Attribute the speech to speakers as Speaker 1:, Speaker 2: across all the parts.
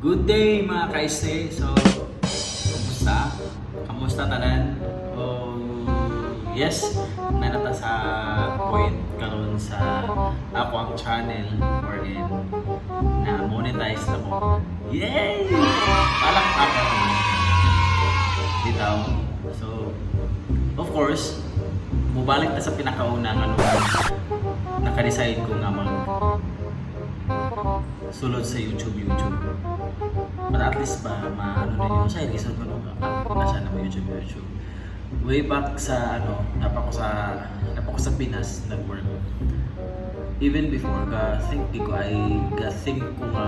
Speaker 1: Good day, mga kaiste. So, kamusta? Kamusta tanan? Oh, yes, naa na ta sa point karon sa ako ang channel wherein na monetize na ko. Yay! Palakpakan naman. Bitaw. So, of course, mubalik na sa pinakauna nga nung naka-decide ko nga mag sulod sa YouTube YouTube. Para at least ba maano ninyo sa lisod ko nung nasa na mo YouTube YouTube. Way back sa ano, napa ko sa Pinas nag-work. Even before ga think di ko ay ga think ko nga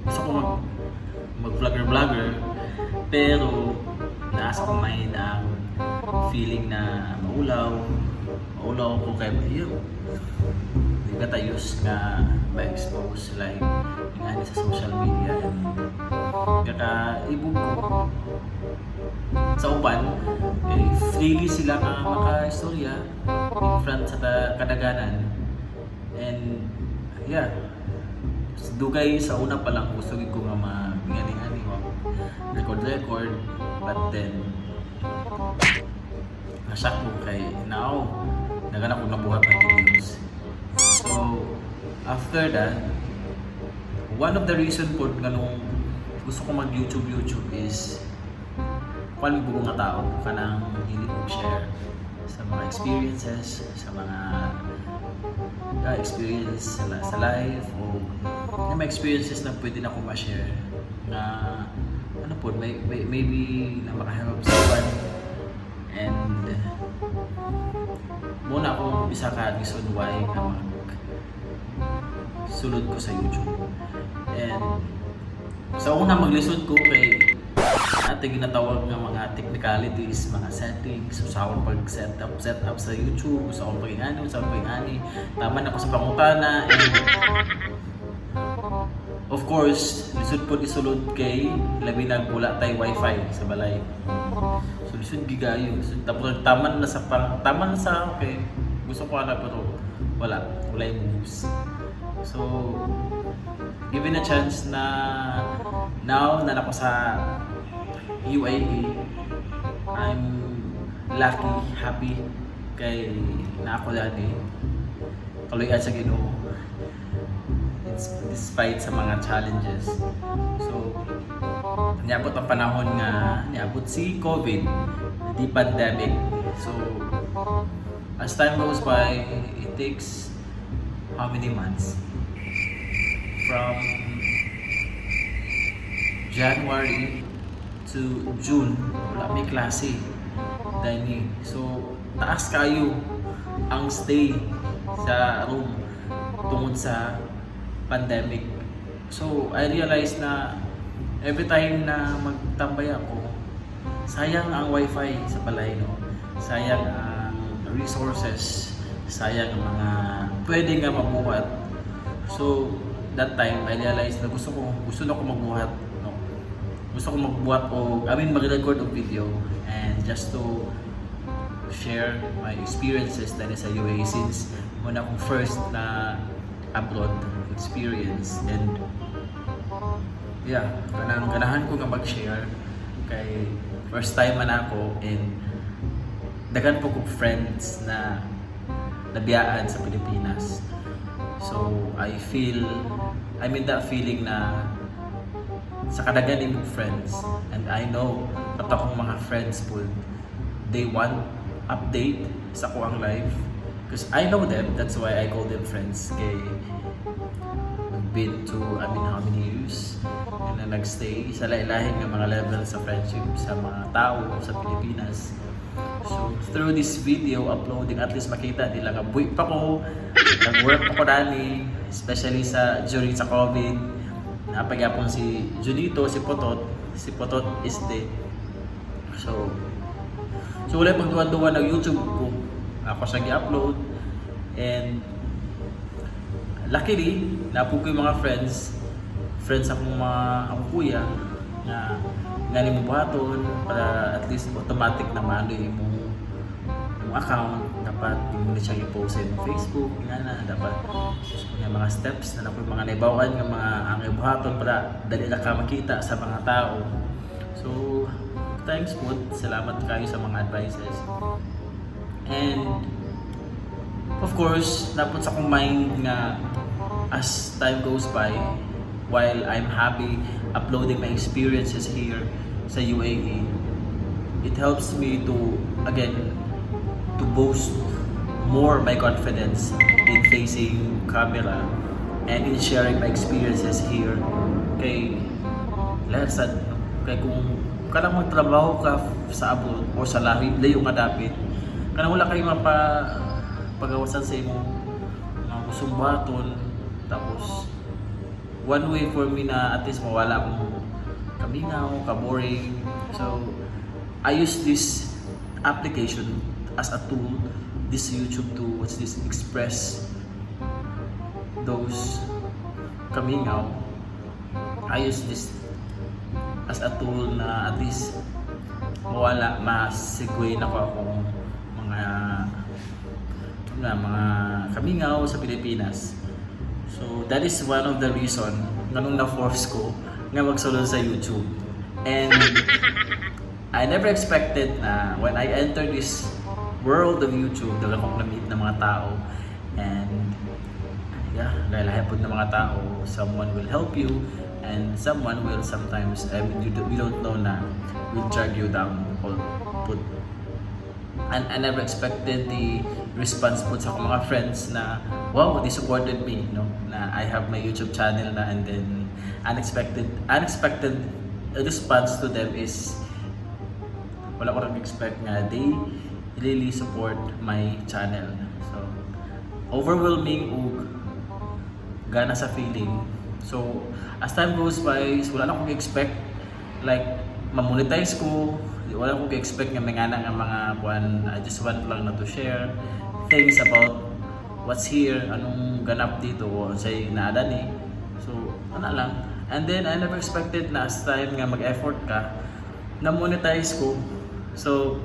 Speaker 1: gusto ko mag mag vlogger vlogger, pero naa sa akong mind ang feeling na maulaw maulaw ko kay yun, di ba tayo used nga ma-expose like nga sa social media and kakaibog ko sa uban kay freely sila nga maka-istorya in front sa kadaganan. And yeah, dugay sa una pa lang gusto gid ko nga mag-ngani-ngani, record record, but then na-shock ko kay now daghan ako nabuhat ng videos. So after that, one of the reason po nga nung gusto ko mag YouTube YouTube is kung bugo nga tao kanang hilig og share sa mga experiences, sa mga experience sa life o yung mga experiences na pwede na akong ma-share na ano po, maybe na makahelp sa uban. And muna akong isa ka reason why na mag sulod ko sa YouTube. And sa una maglisod ko kay ate ginatawag nga mga technicalities, mga settings, sa akong pag setup set up sa YouTube, sa akong pag-ingani, sa akong pag-ingani. Tama na ako sa pangutana and of course, lisod po isulod kay labi na wala tay wifi sa balay. So lisod gigayo. So, tapos taman na sa pang taman na sa okay. Gusto ko ana pero wala, wala yung moves. So given a chance na now na ako sa UAE, I'm lucky, happy kay na ako dani. Kaluyan sa Ginoo. It's despite sa mga challenges. So, niabot ang panahon nga niabot si COVID, the pandemic. So, as time goes by, it takes how many months? From January to June, wala may klase. Dahil so, taas kayo ang stay sa room tungod sa pandemic. So, I realized na every time na magtambay ako, sayang ang wifi sa balay, no? Sayang ang resources, sayang ang mga pwede nga mabuhat. So, that time, I realized na gusto na ko magbuhat, no? Gusto ko magbuhat o, I mean, mag-record og video and just to share my experiences dahil sa UAE since muna akong first na abroad experience. And yeah, kanang ganahan ko nga mag-share kay first time man ako and daghan po kong friends na nabiyaan sa Pilipinas. So I feel, I mean, that feeling na sa kadaghan imong friends, and I know at akong mga friends po, they want update sa kuang life because I know them. That's why I call them friends kay we've been to, I mean, how many years and then nagstay sa lain-lain nga mga level sa friendship sa mga tao sa Pilipinas. So through this video uploading, at least makita nila nga buhi pa ko, nag-work pa ko dani, especially sa during sa COVID. Napagyapon si Junito, si Potot, si Potot is the. So wala pagduwa-duwa ng YouTube ko. Ako siya gi-upload and luckily napug ko yung mga friends friends akong mga akong kuya nga nga nimo buhaton para at least automatic na maano imong imong account. Dapat imo na siya i-post sa imong Facebook nga na dapat nga mga steps na nakoy mga naibawan nga mga ang buhaton para dali ra ka makita sa mga tao. So thanks po, salamat kayo sa mga advices. And of course, dapat sa akong mind nga as time goes by, while I'm happy uploading my experiences here sa UAE, it helps me to, again, to boost more my confidence in facing camera and in sharing my experiences here. Kay, lahat sa, kay kung kanang magtrabaho ka sa abroad o sa lahi, layo nga dapit, kanang wala kayo mapa pagawasan sa imong mga gustong buhaton. Tapos one way for me na at least mawala akong kamingaw, ka-boring. So, I use this application as a tool, this YouTube to, what's this, express those kamingaw. I use this as a tool na at least mawala, masigway na ko akong mga na mga kamingaw sa Pilipinas. So that is one of the reason nganong na-force ko nga magsulod sa YouTube. And I never expected na when I entered this world of YouTube, daghan akong na-meet ng mga tao and yeah, lahi pod ng mga tao, someone will help you and someone will sometimes, I mean, you don't know na will drag you down or put. And I never expected the response po sa akong mga friends na wow, they supported me, no, na I have my YouTube channel na. And then unexpected response to them is wala ko nag-expect nga they really support my channel. So overwhelming ug gana sa feeling. So as time goes by, wala na akong expect like ma-monetize ko, wala akong expect nga may ngana nga mga buwan. I just want lang na to share things about what's here, anong ganap dito o say naada ni. So ano lang. And then I never expected na as time nga mag-effort ka na monetize ko. So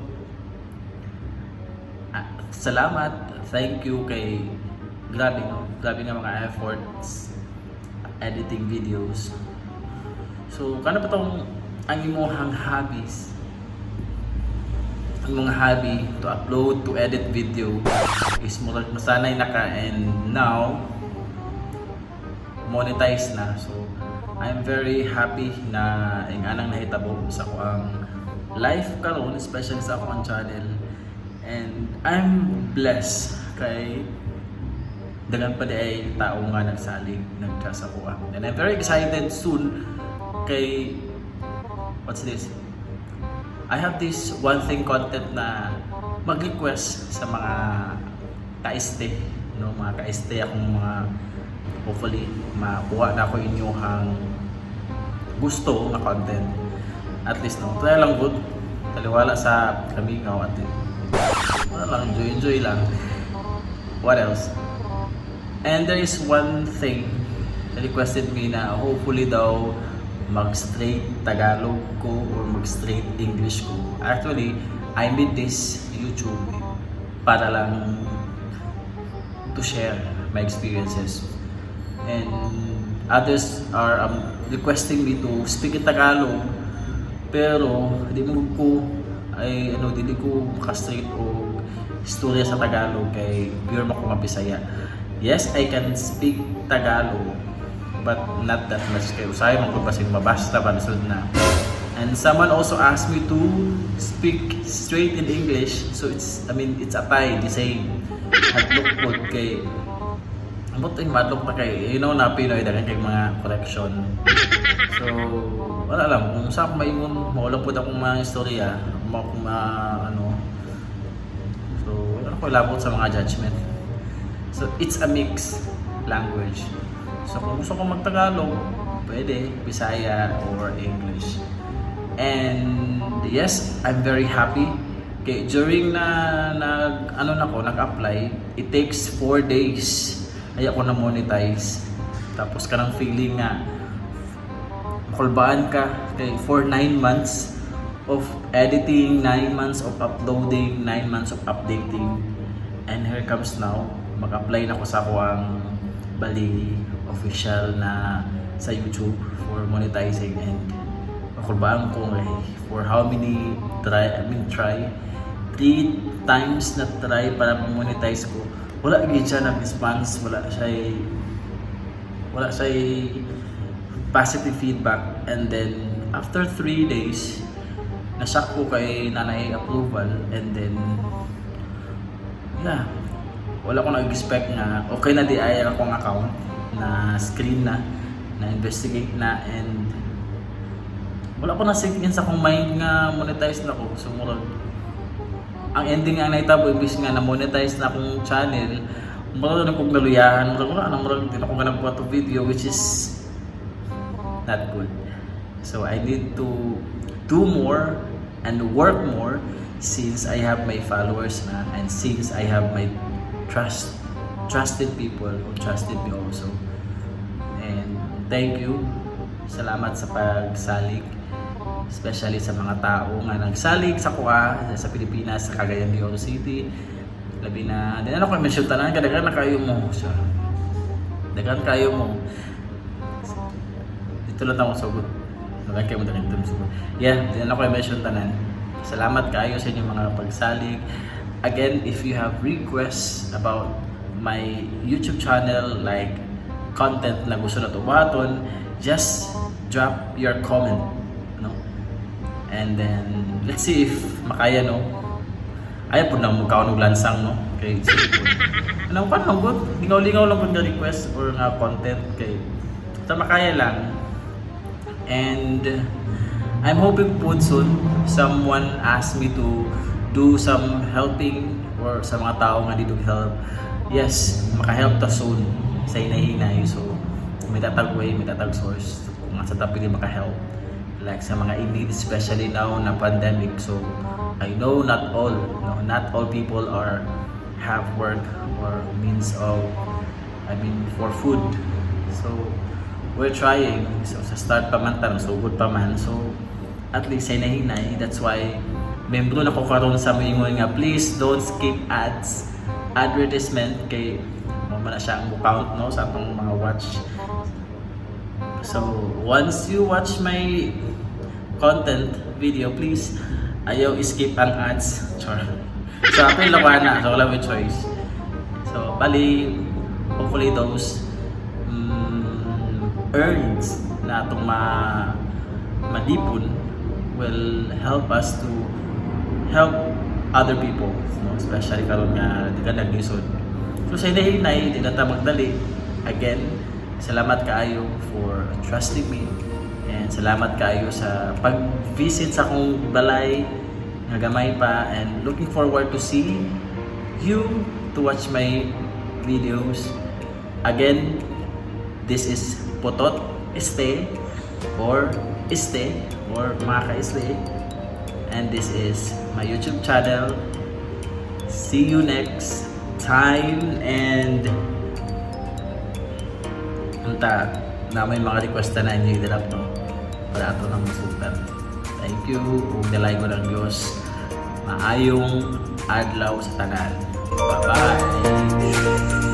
Speaker 1: salamat, thank you kay grabe, no, grabe nga mga efforts editing videos. So kano pa tong ang imuhang hobbies, ang mga hobby to upload, to edit video is murag masanay na ka and now monetize na. So I'm very happy na ing anang nahitabo sa akoang life karon, especially sa akong channel. And I'm blessed kay daghan pa di ay tao nga nagsalig, nag-trust sa akoa. And I'm very excited soon kay, what's this? I have this one thing content na mag-request sa mga kaiste, no, mga kaiste akong mga hopefully makuha na ako inyong gusto nga content. At least, no, try lang good. Taliwala sa kamingaw at wala lang, enjoy enjoy lang. What else? And there is one thing na requested me na hopefully daw mag-straight Tagalog ko or mag-straight English ko. Actually, I made this YouTube para lang to share my experiences. And others are requesting me to speak in Tagalog, pero di mo ko ay ano, dili ko maka-straight o istorya sa Tagalog kay pure man ko nga Bisaya. Yes, I can speak Tagalog but not that much kay usahay man ko basig mabasta ba lisod na. And someone also asked me to speak straight in English. So it's, I mean, it's a tie, the same. Hadlok pod kay ambot yung madlok na kay you know na Pinoy, daghan kay mga correction. So wala lang kung sa akong maingon, mawala pod akong mga istorya, mo akong ma ano. So wala ko labot sa mga judgment. So it's a mixed language. So kung gusto ko magtagalog, pwede, Bisaya or English. And yes, I'm very happy. Okay, during na nag ano na ko, nag-apply, it takes 4 days ay ako na monetize. Tapos kanang feeling nga makulbaan ka kay for 9 months of editing, 9 months of uploading, 9 months of updating. And here comes now, mag-apply na ko sa akoang bali official na sa YouTube for monetizing and makulbaan ko eh, for how many try, I mean, try three times na try para monetize ko, wala gyud siya nag-response, wala siya positive feedback. And then after 3 days, nashock ko kay naa nay approval. And then yeah, wala ko nag-expect nga okay na diay akong account na screen na na investigate na and wala ko na sink in sa akong mind nga monetize na ko. So murag ang ending ang nahitabo, imbis nga na monetize na akong channel, murag na kong naluyahan, murag wala na, murag di na ko ganang buhat og video, which is not good. So I need to do more and work more since I have my followers na and since I have my trusted people who trusted me also. And thank you. Salamat sa pagsalig, especially sa mga tao nga nagsalig sa akoa sa Pilipinas, sa Cagayan de Oro City. Labi na, di na ako mention tanan, kadaghan na kayo mo. So, daghan kayo mo. Dito lang ako sugod. Daghan kayo mo dito sugod. Yeah, di na ako mention tanan. Salamat kayo sa inyong mga pagsalig. Again, if you have requests about my YouTube channel, like content na gusto na buhaton, just drop your comment, no? And then, let's see if makaya, no? Ayaw po na mukha og lansang, no? Kay ano pa nang good? Lingaw-lingaw lang pud nga request or nga content kay sa makaya lang. And I'm hoping po soon someone asked me to do some helping or sa mga tao nga dito help. Yes, maka-help ta soon sa hinay-hinay. So, may tatag way, may tatag source kung asa ta pwede maka-help. Like sa mga in need, especially now na pandemic. So, I know not all, no, not all people are have work or means of, I mean, for food. So, we're trying. So, sa start pa man ta, sugod pa man. So, at least sa hinay. That's why, membro na ko karon sa moingon nga, please don't skip ads, advertisement, kay mao man na siya ang count, no, sa atong mga watch. So, once you watch my content video, please ayaw skip ang ads. Char. So, apil na ko na. So, wala may choice. So, bali, hopefully those earns na atong malipon will help us to help other people, no? Especially karon nga di ka naglisod. So sa hinay, di na ta magdali. Again, salamat kaayo for trusting me and salamat kaayo sa pag-visit sa akong balay nga gamay pa and looking forward to see you to watch my videos. Again, this is Potot Este or Este or mga ka-Este and this is my YouTube channel. See you next time and unta na may mga request na inyo i-drop, no, para ato nang masugtan. Thank you ug dalaygon ang Dios. Maayong adlaw sa tanan. Bye-bye.